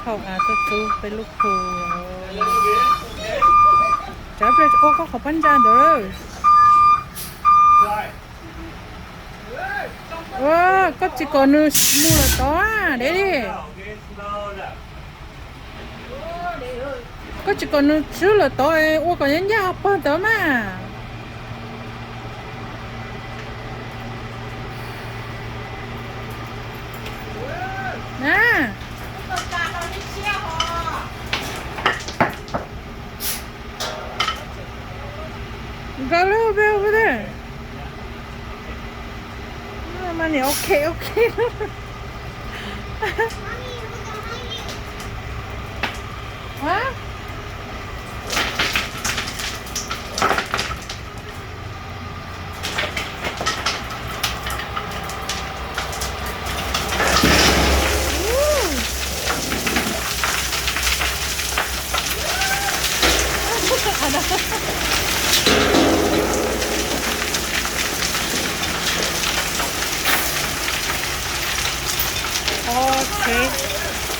Hau av tuaj txub peb lub phu. Tsav plaws ua koj qhov pob ntsa ntawd. Koj tsis kom nws mus lawm tod deb li. Koj tsis kom nws swb lawm tod, ua kom nyob ncaj hauv pawg ntawd mas. Na, go a little bit over there. Money, okay, okay. Hả? Ok.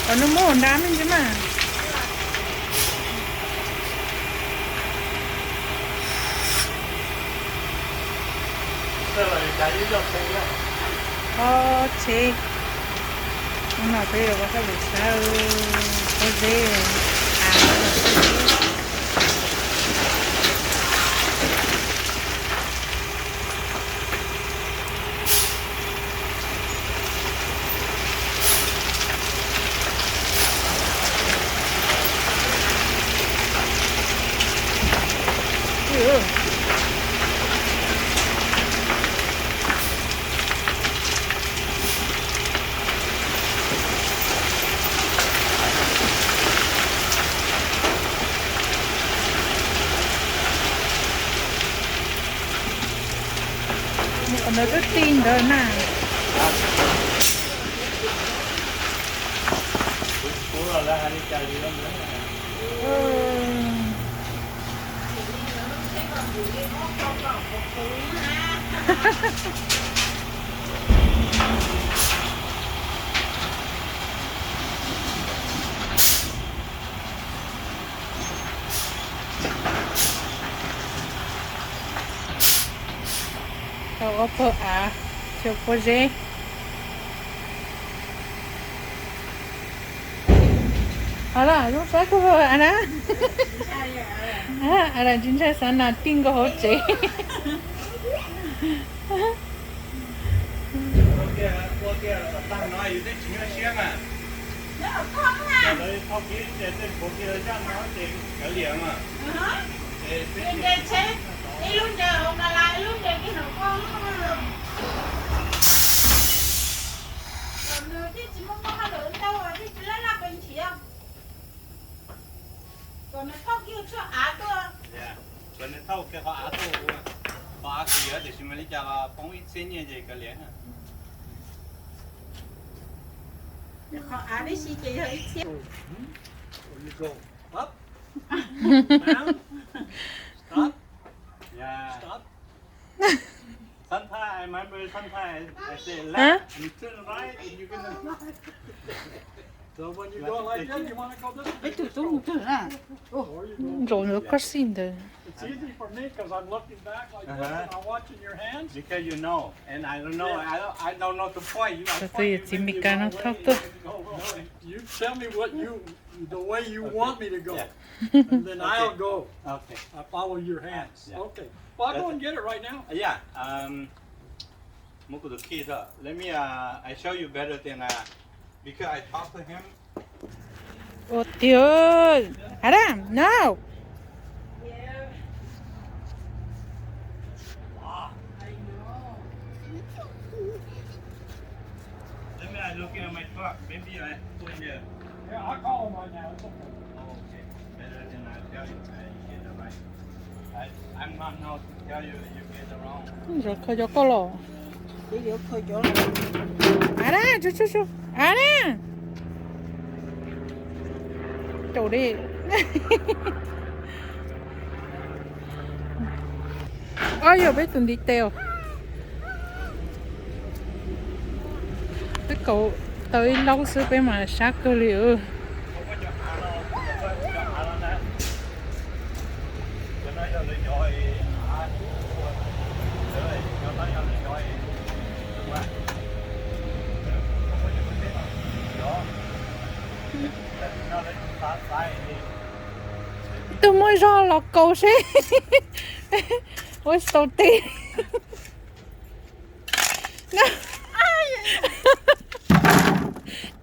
Kom nws muab hauv nrab me ntsis mas. Ok. Hnub no peb yuav ua hauj lwm sab, pob zeb, av. Mus qhov ntawd twb ti ntawd na. Tau ob pawg av, xyaw pob zeb. Av las, zoo sab kawg, av las. Av las tsis ntshai xav nas tij nkaus hauv tsev. Qhov av tib si ces yog ib txhia. Sometimes I remember, sometimes I say left, you turn right, and you're gonna. So when you go like that, you want to go this way. Peb tus tub mus twg na? Zaum ntawd koj xij ntawd. It's easy for me because I'm looking back like this and I'm watching your hands. Because you know, and I don't know, I don't, I don't know the point. You, I point, you give me the wrong way, and you go wrong way. You tell me what you, the way you want me to go, and then I'll go. Okay. I follow your hands. Yeah. Okay. Well, I'll go and get it right now. Yeah. Um, move the key up. Let me, uh, I show you better than, uh, because I talk to him. Ua tiag. Adam, no. Let me, I look at my truck. Maybe I put in there. Yeah, I'll call him right now. It's okay. Oh, okay. Better than I tell you, uh, you get the right. I, I'm not know to tell you, you get the wrong. Zaum kho cov koj los. Adam, tsu tsu tsu. Adam. Caum di. Ob, yog peb tus ntiv tes os. Peb kaum tau ib laub xwb peb mas sab kawg li. Tus muaj zog los kaus seb ua tau tes.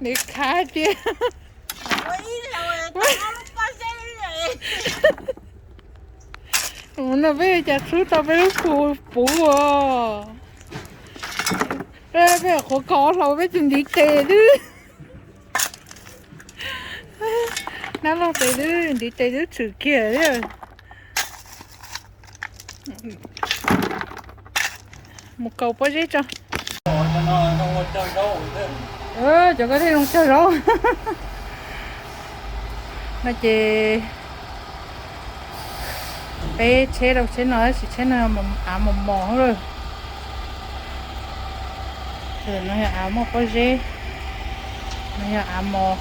Nws khav tiag. Ua no peb cas txhub tau peb lub phu puv os. Peb qhuav kho hlau peb tsis ntiv tes xwb. Nab loj tes twb ntiv tes twb tshwm kiag li. Mus kaus pob zeb tso. Cov ko thiaj zoo cog zaub. No ces peb tsheb rau tsheb no tab sis tsheb no av mos mos lawm. No yog av muaj pob zeb, no yog av mos.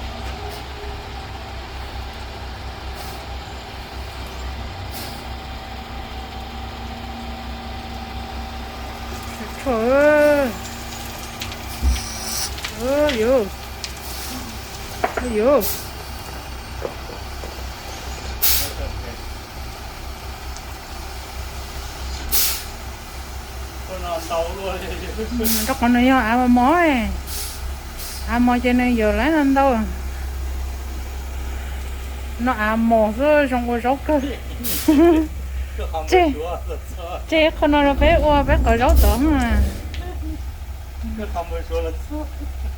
Tshuaj, yuav, yuav. Rau qhov nws yog av mos, av mos ces nws yuav lawv no ntau. No av mos xwb zoo ua zaub kawg. Tseg, tseg qhov no rau peb ua peb qhov zaub tod.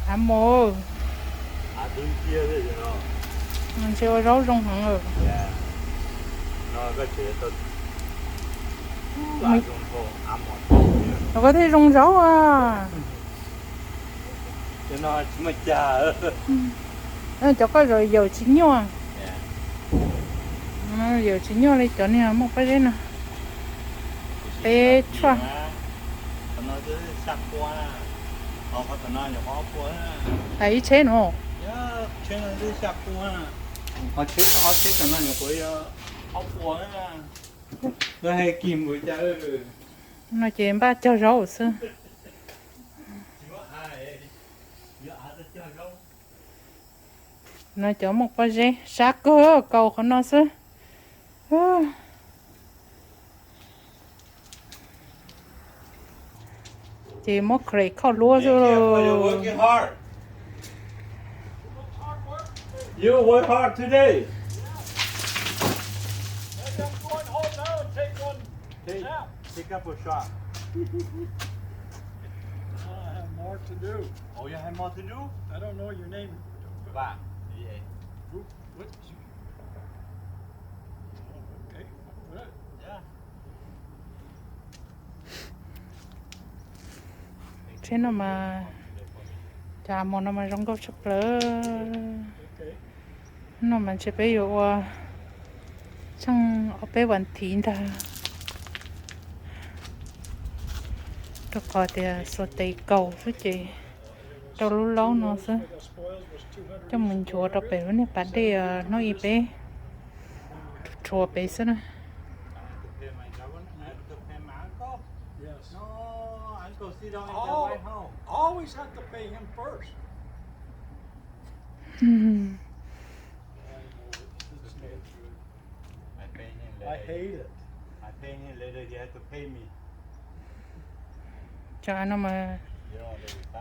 Av mos, ntshe ua zaub zoo heev. Los koj thiaj zoo zaub a. Cov koj zaum yawm tsis nyuaj. Yawm tsis nyuaj li cov niag muaj pob zeb no. Peb tshuaj. Ib tsheb no. No ces npaj cog zaub xwb. No cov muaj pob zeb sab kawg, kaus qhov no xwb. Ces muab khaws khauj luab xwb. Tsheb no mas, cov av mos no mas zoo nkauj tshaj plaws. No mas ntshe peb yuav ua tsheej ob peb vas thiv ntag, rau qhov tias xuas tes kaus xwb ces rau lub laub no xwb, coj mus nchuav rau pem lub niag pas dej hnub ib peb rhuav pem xwb na. Cov av no mas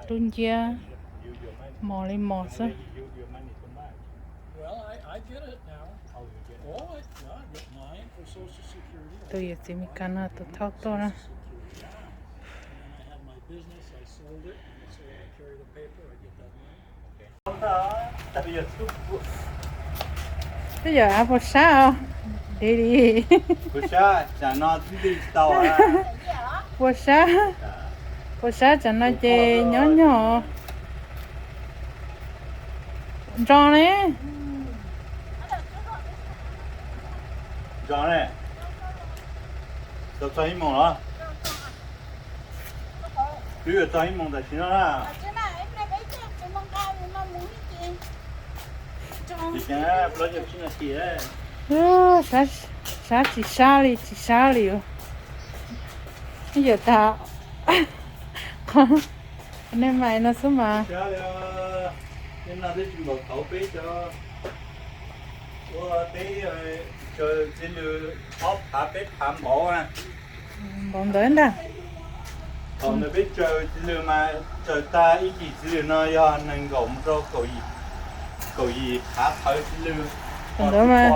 tub nciab mos li mos xwb. Tus yawm txiv Mes Kas no tus thauj tuaj na. Twb yog av puas sab os? Dev li. Puas sab, puas sab tsam no ces nyob nyog. Ntso ne, ntso ne, txog ib moos los? Twb yuav txog ib moos tam sim no na. Sab tsis sab li, tsis sab li. Yawm tas, nej mas no xwb mas. Twb tsis npaum thaum peb cov Ua peb tsaws txiv lws ob phav peb phav npaum. Npaum ntawd ntag. Thaum ntawd peb tsaws txiv lws mas tsaws tag ib cim txiv lws no yog nees nkaum mus rau kaum yim phav phawv txiv lws. Thaum ntawd mas,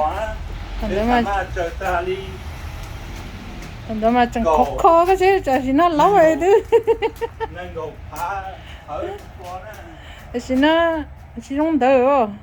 thaum ntawd mas tsaws tag li, thaum ntawd mas tseem khov kho koj seb, tam sim no laub twb nees nkaum phav phawv. Tam sim no tsis zoo ntawd.